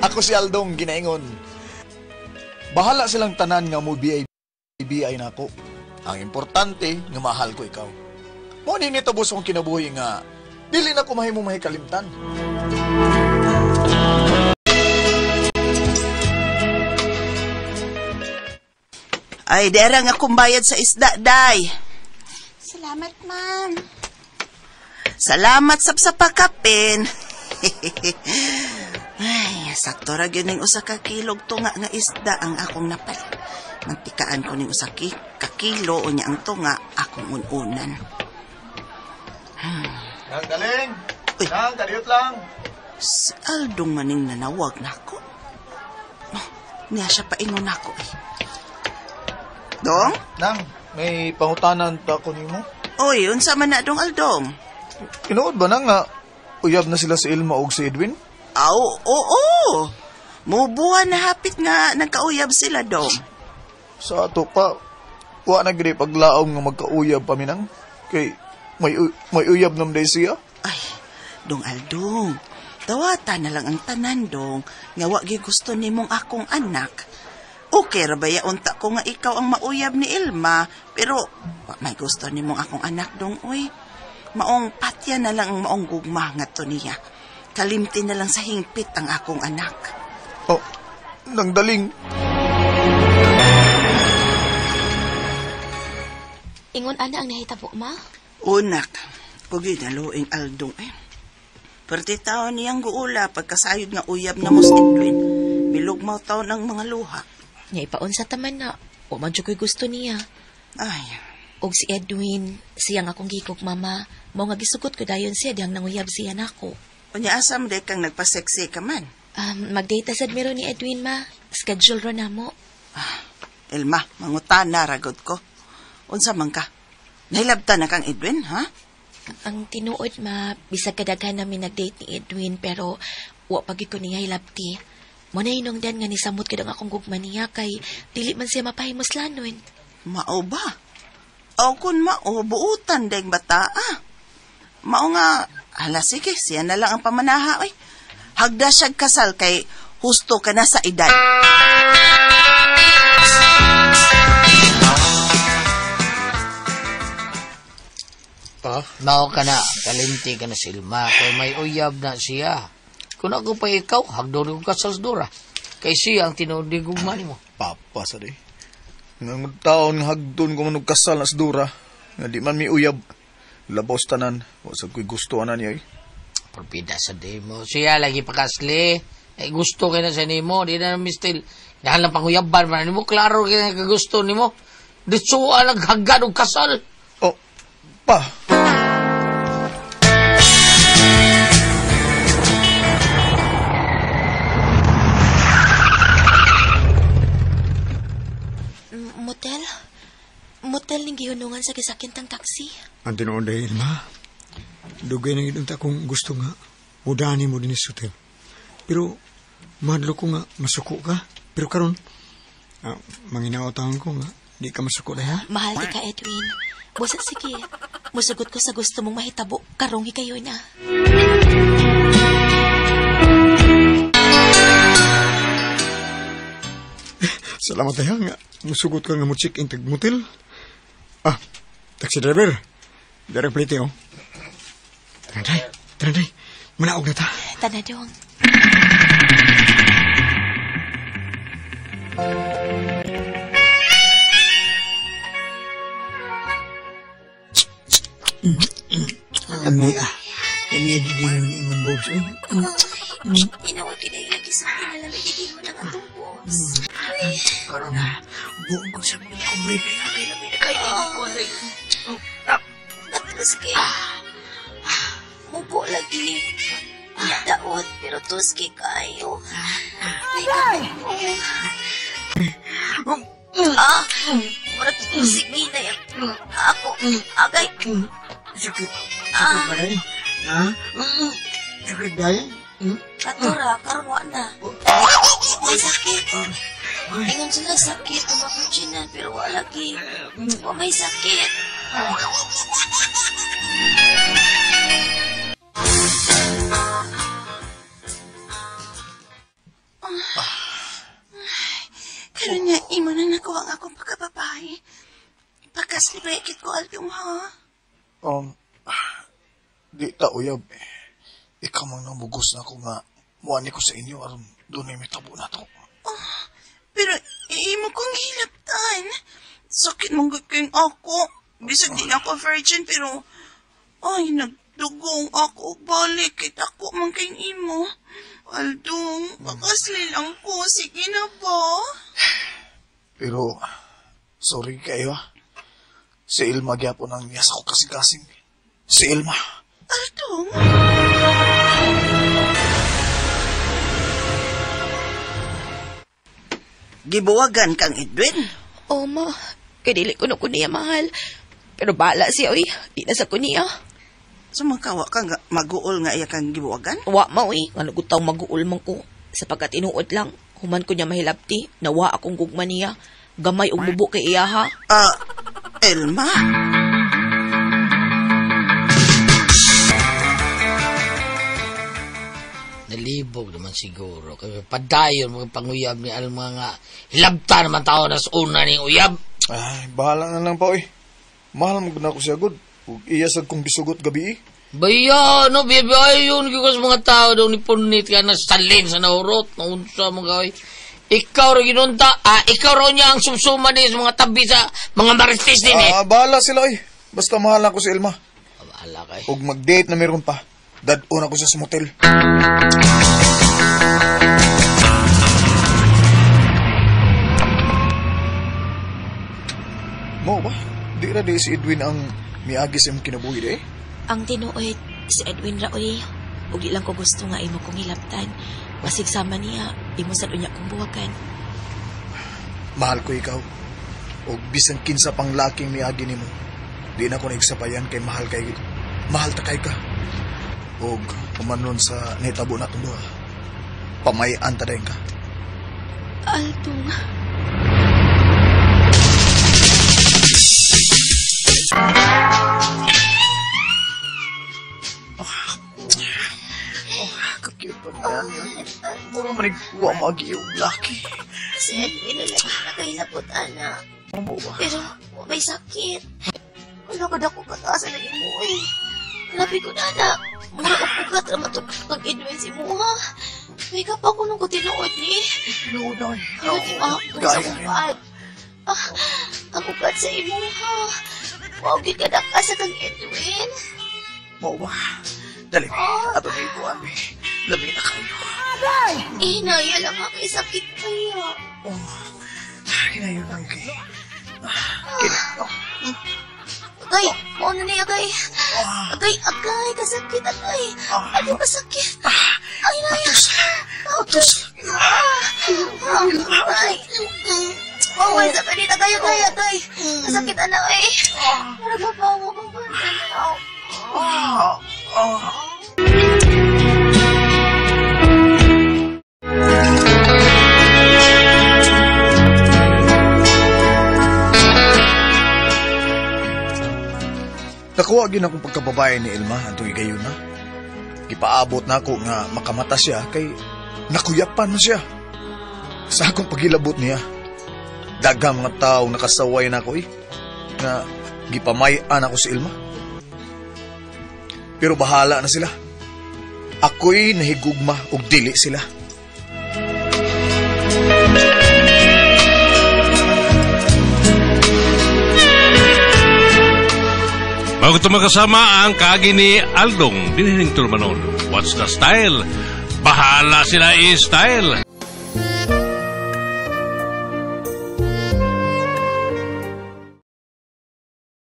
Ako si Aldong ginaingon. Bahala silang tanan nga mo BI nako. Ang importante nga mahal ko ikaw. Mo ni nitubos akong kinabuhi nga dili na ko mahimo mahikalimtan. Ay, dera nga akong bayad sa isda, day. Salamat, ma'am. Salamat sab sa pakapin. Ay, sakto ra gyud ning usa ka kilog tunga nga isda ang akong napalit. Mantikaan ko ning usa ka kilo unya ang tunga akong un-unan. Nang galing. Uy. Nang kadiyot lang. Si Aldong maning nanawag nako. Oh, niya siya paingon nako eh. Dong? Nang, may pangutanan ta ko nimo. Oy, unsa man na dong Aldong? Tinuod ba nang nga uyab na sila si Ilma og si Edwin? Aw, oo. Mubuhan na hapit nga nagkauyab sila dong. Sa ato pa, wa na gid paglaom nga magkauyab pa minang. Kay may uyab nam day siya. Ay, dong Aldong, dawata na lang ang tanan dong nga wa gyud gusto nimong akong anak. Okay ra ba ya unta ko nga ikaw ang mauyab ni Ilma, pero wa may gusto nimong akong anak dong oy. Maong patya na lang ang maong gugma ngadto niya. Kalimti na lang sa hingpit ang akong anak. Oh, nang daling. Ingon ana ang nahitabo, ma? Unak, kugi na luing Aldong eh. Perti taon niyang guula pagkasayod nga uyab na mo si Edwin. Milugmaw taon ang mga luha. Nya ipaunsa taman na. Wa man jud ko'y gusto niya. Ay, Og si Edwin, siyang akong gikog mama. Mao nga gisugot ko dayon siya dihang nanguyab siya nako. unya asam de kang nagpaseksi ka man. Mag-date sad meron ni Edwin, ma. Schedule ra namo. Elma, mangutana ragod ko. Unsa man ka? Nahilabtan na kang Edwin, ha? Ang tinuod, ma, bisag kadaghan namin nag-date ni Edwin, pero wa pa gyud ko niya hilabti. Mo na hinungdan nga nisamot gid ang akong gugma niya kay dili man siya mapahimuslanon. Mao ba? O kun mao, buutan deng bata, ah. Mao nga, hala sige, siya na lang ang pamanaha, oy. Hagda siyag kasal kay husto ka na sa edad. Pa? Mao ka na, kalimti ka na si Ilma, kay may uyab na siya. Kung ako pa ikaw, hagdon ko kasal sa Dora. Kay siya ang tinuod ni gugma nimo. Papa sa di. Ngangod taon nga hagdon ko man og kasal na sa Dora. Nga di man mi uyab. Labos tanan. Wa sa ko'y gusto ana niya eh. Porbida sa demo. Siya lagi pakasli. Ay gusto kay na sa nimo, di na mistil. Dahil lang panguyaban man nimo, klaro kay na kagusto nimo. Ditsuan naghagad og kasal. Oh, pa. Motel? Motel ning gihunungan sa gisakyan tang taxi. Ang tinuod day, Ilma. Dugay na gid unta kung gusto nga mudani mo dinhi sa hotel. Pero madlo ko nga masuko ka. Pero karon manginaotangan ko nga di ka masuko day ha. Mahal di ka, Edwin. Busa sige. Musugot ko sa gusto mong mahitabo karong higayon na. Salamat day ha nga musugot ka nga mo check in tag motel. Ah, taxi driver. Darang plite oh. Tara day. Manaog na ta. Tanadong. Ami ah. Ini di ingon bobs. Tinawag kinahilagi sa kinalamig di mo ng atong boss. Karon na, buong ko sa mga kumri. Tuske. Mubo lagi. Daot, pero tuske kayo. Ay, ah, murag sige na yan. Ako, agay. Sakit. Sakit ba rin? Ha? Sakit dahil? Katura, karon wa na. May sakit. Ingon sila sakit, tumakuchinan, pero wa lagi. Wa may sakit. ko, Aldong, ha? Di ta uyab. Ikaw mang namugos na ako nga muani ko sa inyo aron dunay mitabo na to. Oh, pero imo kong hilabtan. Sakit mong gagawin ako. Bisag di na ako virgin, pero ay, nagdugong ako. Balik, kita ko man kayong imo. Aldong, pakasli lang ko. Sige na ba? Pero, sorry kayo ha. Si Ilma gyapon ang niya sa ko kasing-kasing. Si Ilma. Aldong? Gibuwagan kang Edwin? Oh, ma. Kay dili ko na ko niya mahal. Pero bala siya, uy. Di na sa ko niya. So, magkawa ka nga, mag-uol nga iya kang gibuwagan? Wa, ma, uy. Nga nagutaw mag-uol man ko. Sapagkat inuod lang, human ko niya mahilabti. Nawa akong gugma niya. Gamay og mubo kay iya, ha? Elma? Nalibog naman siguro. Kaya padayon mga panguyab ni Alma nga hilabta naman tao na sa una ni uyab. Ay, bahala na lang pa, oy. Mahal mo na ako siya, good. Ug iya sad kong gisugot gabi, eh. Baya, no, bebe, ayun, gikas mga tao daw ni Punit ka na salin sa naurot, naunsa mga oy. Ikaw rin ginunta, ikaw rin niya ang sumsuma din sa mga tabi sa mga marites din, eh. Bahala sila, oy. Basta mahal ako si Elma. Bahala kay. Ug mag-date na meron pa. Dad-on ako siya sa motel. Mo ba? Di ra di si Edwin ang miagi sa imong kinabuhi di? Ang tinuod, si Edwin ra oy. Ug di lang ko gusto nga imo kong hilabtan. Basig sama niya, imo sad unya kong buwakan. Mahal ko ikaw. Og bisan kinsa pang laking miagi nimo, di na ko naigsabayan kay mahal kay mahal ta kay ka. Og umanon sa nitabo na itong duha, pamayan ta dayon ka. Aldong. Kakute pa niya. Mura man nagkuha magi yung laki. Si Edwin na lagi na kahilabot, ana. Pero may sakit. Wala ko dako kataasan ng imo, eh. Labi ko na, anak. Mura og ugat ra matug kag Edwin si muha. May pa ko nung ko tinuod ni. Tinuod na, eh. Pero di mahapon sa ugat. Ang ugat sa imuha. Wow, gid ka nakasa kang Edwin. Mao ba? Dali, ato na ikuan, eh. Labi na kayo. Hinaya lang ako, sakit kaya. Oh, hinayo lang kay. Kini, oh. Agay, mauna niya, agay. Agay, agay, kasakit, agay. Ano kasakit? Ay, naya. Atos, atos. Ay, oh, may sakit, agay, agay, agay. Kasakit, ano, eh. Nagpapango ko ba? Nakuha gin akong pagkababae ni Elma antong igayon na. Gipaabot na ako nga makamata siya kay nakuyapan na siya. Sa akong pagilabot niya, daghang mga tao nakasaway na ako eh, nga gipamay-an ako si Elma. Pero bahala na sila. Ako'y nahigugma og dili sila. Bago ito magkasama ang kaagi ni Aldong, dinihining Manolo. What's the style? Bahala sila i-style!